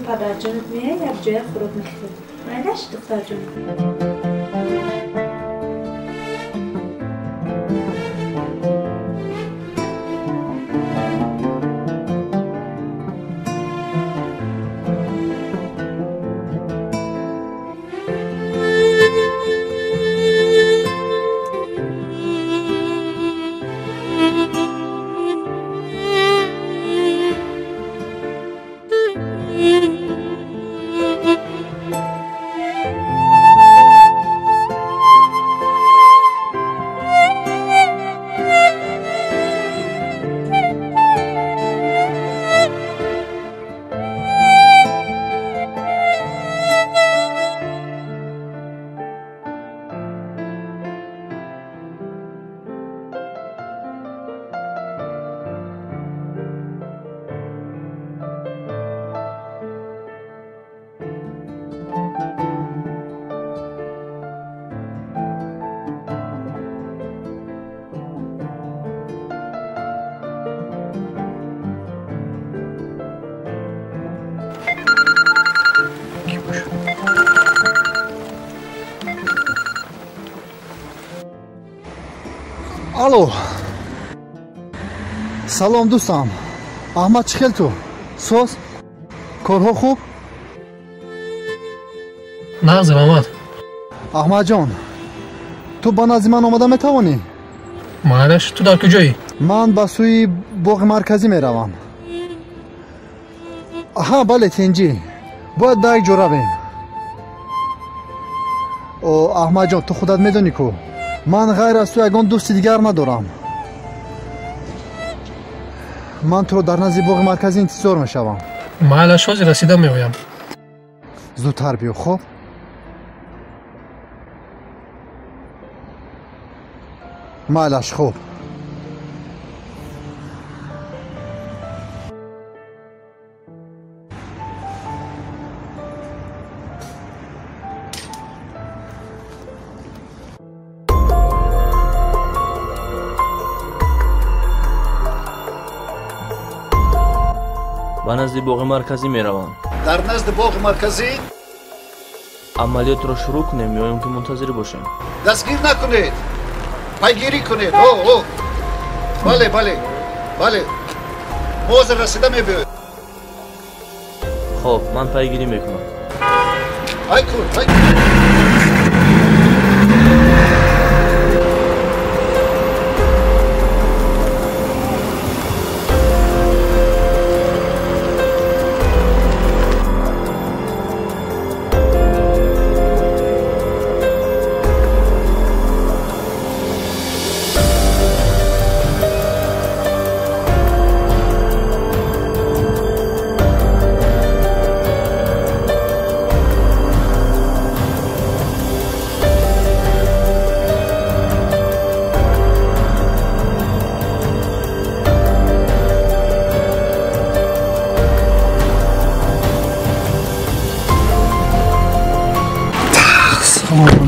Падарҷонат меяй, як ҷоя хӯрок мехӯрем. Майлаш, духтарҷон? Алло. Салом дӯстам. Аҳмад, чӣ хел ту? Соз? Корҳо хуб? Нағз, Раҳмат. Аҳмадҷон, ту ба назди ман омада метавонӣ? Майлаш, ту дар куҷоӣ? Ман ба сӯи боғи марказӣ меравам. Аҳа, бале, тинҷӣ. Бояд ба як ҷо равем. О, Аҳмадҷон, ту худат медонӣ ку? Ман ғайр аз ту ягон дӯсти дигар надорам. Ман туро дар назди боғи марказӣ интизор мешавам. Майлаш, ҳозир расида меоям. Зудтар биё, хуб? Майлаш, хуб. Ба назди боғи марказӣ меравам. Дар назди боғи марказӣ? Амалиётро шурӯъ кунем ё ин ки мунтазир бошем? Дастгир накунед, пайгирӣ кунед. О, бале, бале, бале, мо ҳозир расида мебиёем. Хоб, ман пайгирӣ мекунам. Ай кун, ай кун.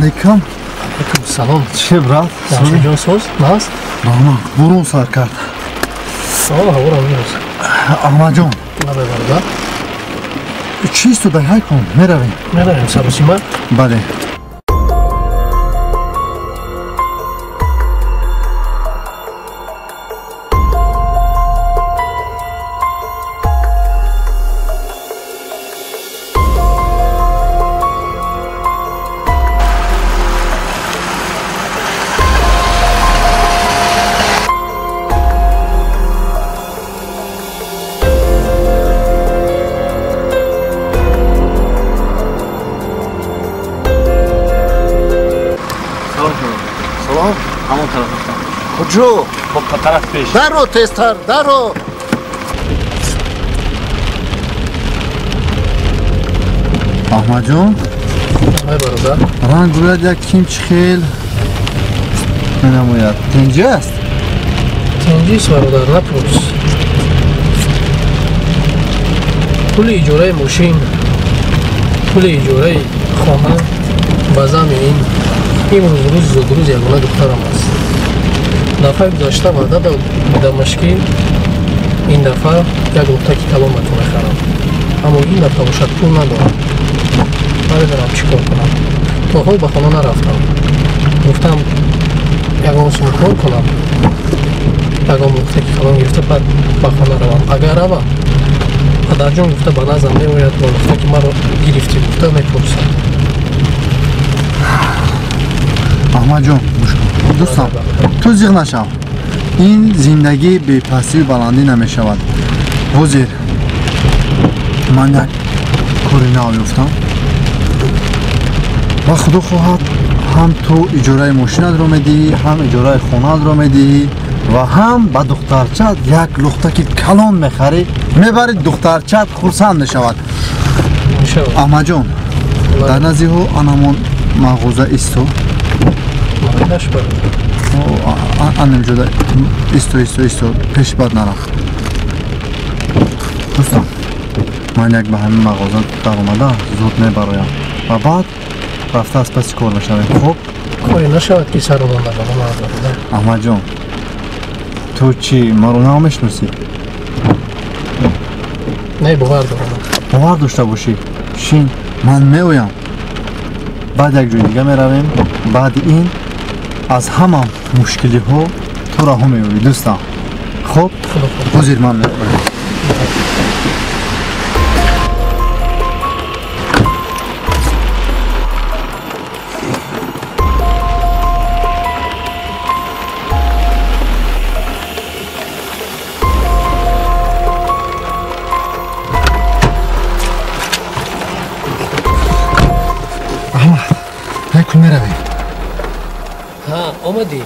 Алейкум. Алейкум салом. Чӣ брат? Ҷон соз? Нағз? Раҳмат. Бурун сар кард. Салом, ҳаворам нест. Аҳмадҷон. Лабай бародар. Чӣ истодай? Ҳай кун, меравем. Меравем, саросима? Бале. Куҷо? Ба тараф пеш. Даро, тезтар, даро. Аҳмадҷон, Ай бародар. Ранг гӯяд як кимчи хел менамояд. Тинҷӣ аст? Тинҷист бародар, напурс. Пули иҷораи мошин, пули иҷораи хона ба зами ин имрӯз рӯзи зудрӯз ягона духтарам аст. Дафъаи гузашта ваъда будамаш ки ин дафъа як луқтаки калон ба ту мехарам, аммо ин дафъа бошад пул надорам. Намедонам чӣ кор кунам. То ҳол ба хона нарафтам. Гуфтам ягон сум кор кунам, ягон луқтаки калон гирифта баъд ба хона равам. Агар равам, падарҷон гуфта ба наздам меояд ва луқтаки маро гирифтӣ гуфта мепурсад. Аҳмадҷон, гӯш кун дӯстам, ту зиғ нашав. Ин зиндагӣ бепастию баландӣ намешавад. Ҳозир ман як кори нав ёфтам ва худо хоҳад ҳам ту иҷораи мошинатро медиҳӣ, ҳам иҷораи хонаатро медиҳӣ ва ҳам ба духтарчат як лухтаки калон мехарӣ, мебарӣ, духтарчат хурсанд мешавад. Аҳмадҷон, дар назди ҳо анамон мағоза исто. Анамҷода исто, исто, исто, пеш бад нарафт. Дӯстам, ман як ба ҳамин мағоза даромада зуд мебароям ва баъд рафта аз паси кор мешавем. Хуб? Коре нашавад ки саромон набарад. Аҳмадҷон, ту чӣ маро намешиносӣ? Не, бовар дорам. Бовар дошта бошӣ. Шин, ман меоям. Баъд як ҷои дига меравем. Баъди ин аз ҳама мушкилиҳо ту раҳо меёбӣ, дӯстам. Хуб? Ҳозир ман меоям. Аҳмад, якун меравем. Ҳа, омадӣ.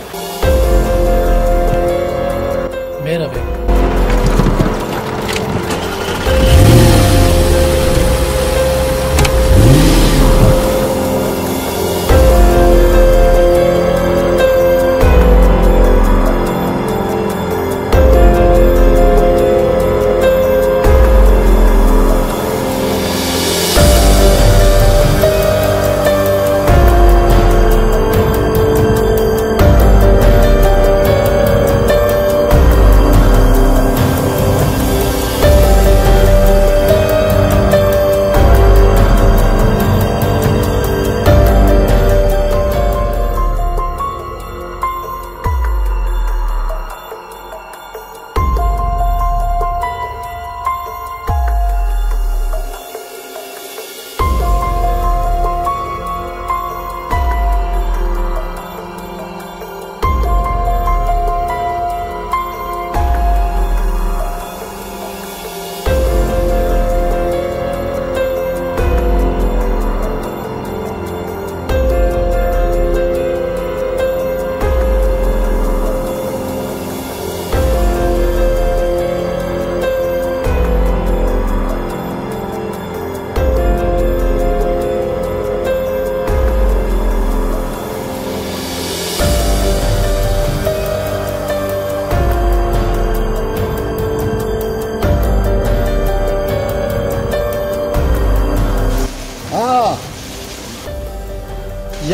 Меравем.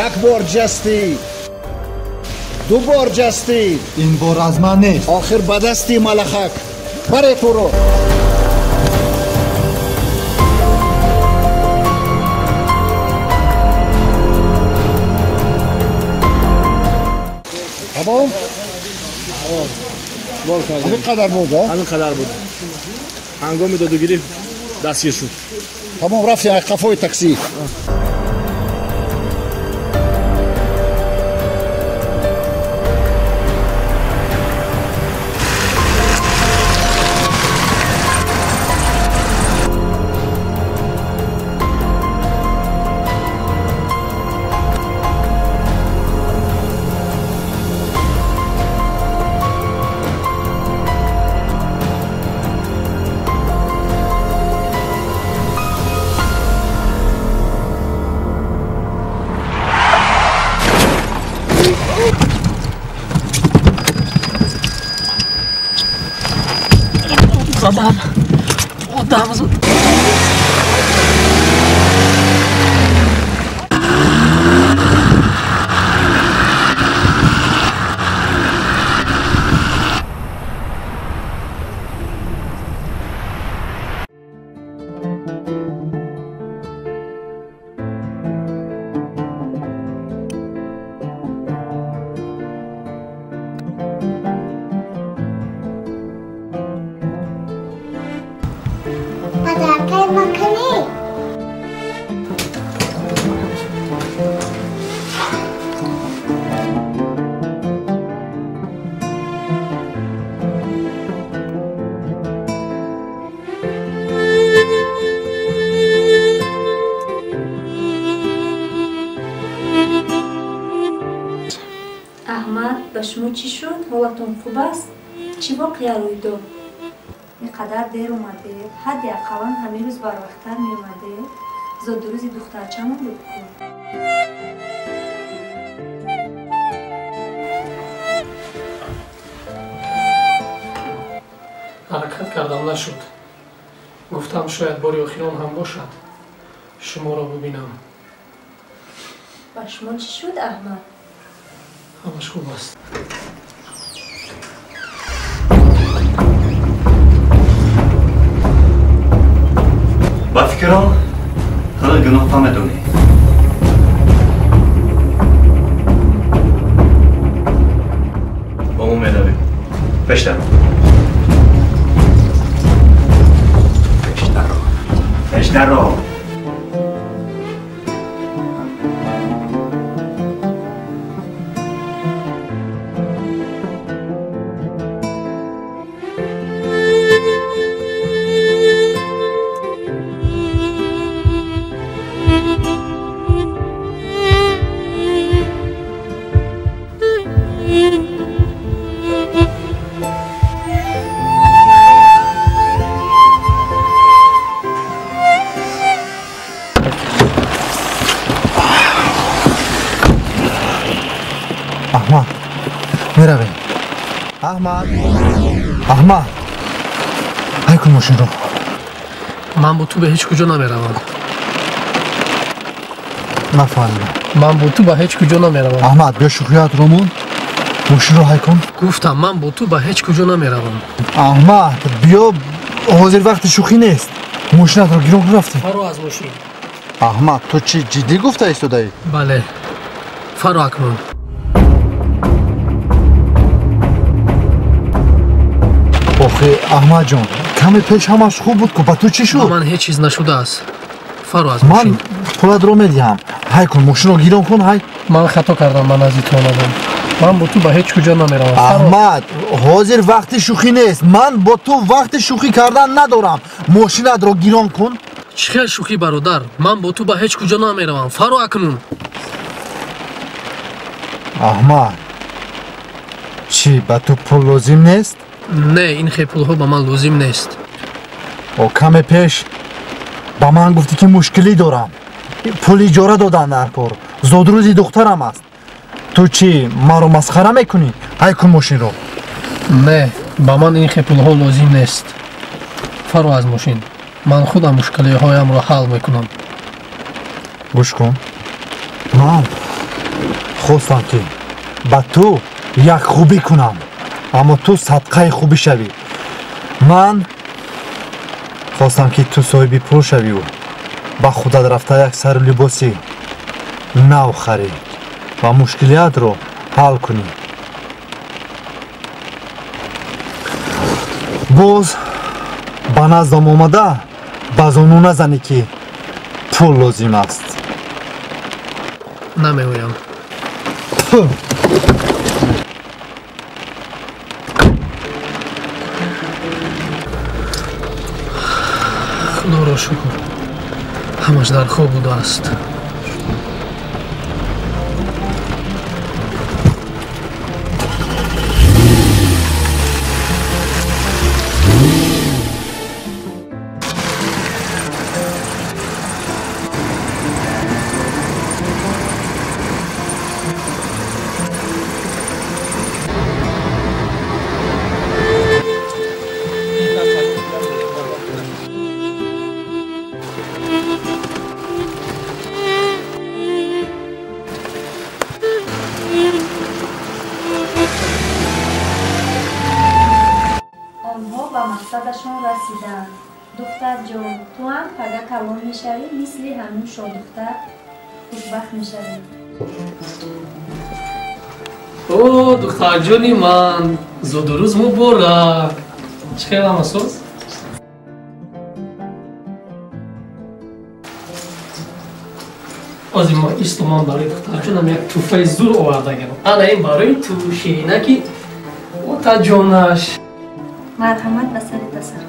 Як бор ҷастӣ, ду бор ҷастӣ. Ин бор аз ман нест. Охир ба дасти малахак. Баре туро. Тамом? Ҳамин қадар буд, ҳамин қадар буд. Ҳангоми додугирифт дастгир шуд. Тамом, рафти қафои таксӣ. Баъд одам зуд. Ба шумо чӣ шуд? Ҳолатон хуб аст? Чӣ воқеа рӯй дод? Ин қадар дер омадед, ҳадди ақаллан ҳамин рӯз барвақттар меомадед. Зодрӯзи духтарчамон буд ку. Ҳаракат кардам, нашуд. Гуфтам шояд бори охирон ҳам бошад. Шуморо бубинам. Ба шумо чӣ шуд, Аҳмад? Ҳамаш хуб аст. Ба фикрам, хеле гуноҳ медонӣ. Бо мо меравем. Пештар. Пештаро. Пештаро. Аҳмад, меравем. Аҳмад, Аҳмад, ҳай кун мошинро. Ман бо ту ба ҳеҷ куҷо намеравам. Нафаҳмидам. Ман бо ту ба ҳеҷ куҷо намеравам. Аҳмад, биё шӯхиятро мон. Мошинро ҳай кун. Гуфтам ман бо ту ба ҳеҷ куҷо намеравам. Аҳмад, биё, ҳозир вақти шӯхӣ нест. Мошинатро гирон рафтем. Фаро аз мошин. Аҳмад, ту чӣ ҷиддӣ гуфта истодаӣ? Бале, фаро акнун. Охе, Аҳмадҷон, каме пеш ҳамаш хуб буд ку, ба ту чӣ шуд? Ба ман ҳеҷ чиз нашудааст. Фаро аз мошин. Ман пулатро медиҳам. Ҳай кун, мошинро гирон кун, ҳай. Ман хато кардам, ман назди ту омадам. Ман бо ту ба ҳеҷ куҷо намеравам. Аҳмад, ҳозир вақти шӯхӣ нест. Ман бо ту вақти шӯхӣ кардан надорам. Мошинатро гирон кун. Чӣ хел шӯхӣ, бародар? Ман бо ту ба ҳеҷ куҷо намеравам. Фаро акнун. Аҳмад, чӣ, ба ту пул лозим нест? Не, ин хел пулҳо ба ман лозим нест. О, каме пеш ба ман гуфтӣ ки мушкилӣ дорам. Пул иҷора додан дар кор. Зодрӯзи духтарам аст. Ту чӣ, маро масхара мекунӣ? Ҳай кун мошинро. Не, ба ман ин хел пулҳо лозим нест. Фаро аз мошин. Ман худам мушкилиҳоямро ҳал мекунам. Гӯш кун. Ман хостам ки ба ту як хубӣ кунам, аммо ту садқаи хубӣ шавӣ. Ман хостам ки ту соҳиби пул шавиву ба худат рафта як сару либоси нав харӣ ва мушкилиятро ҳал кунӣ. Боз ба наздам омада ба зону назанӣ ки пул лозим аст. Намеоям. Худоро шукр, ҳамаш дар хоб будааст. Мақсадашон расиданд. Духтарҷон, ту ҳам пага калон мешавӣ, мисли ҳамин шоҳдухтар хушбахт мешавӣ. О, духтарҷони ман, зодурӯз муборак. Чӣ хел ҳамасоз? Ози ма истоман барои духтарҷонам як тӯҳфаи зур овардагам. Ана ин барои ту, ширинаки отаҷонаш. Марҳамат ба сари дастархон.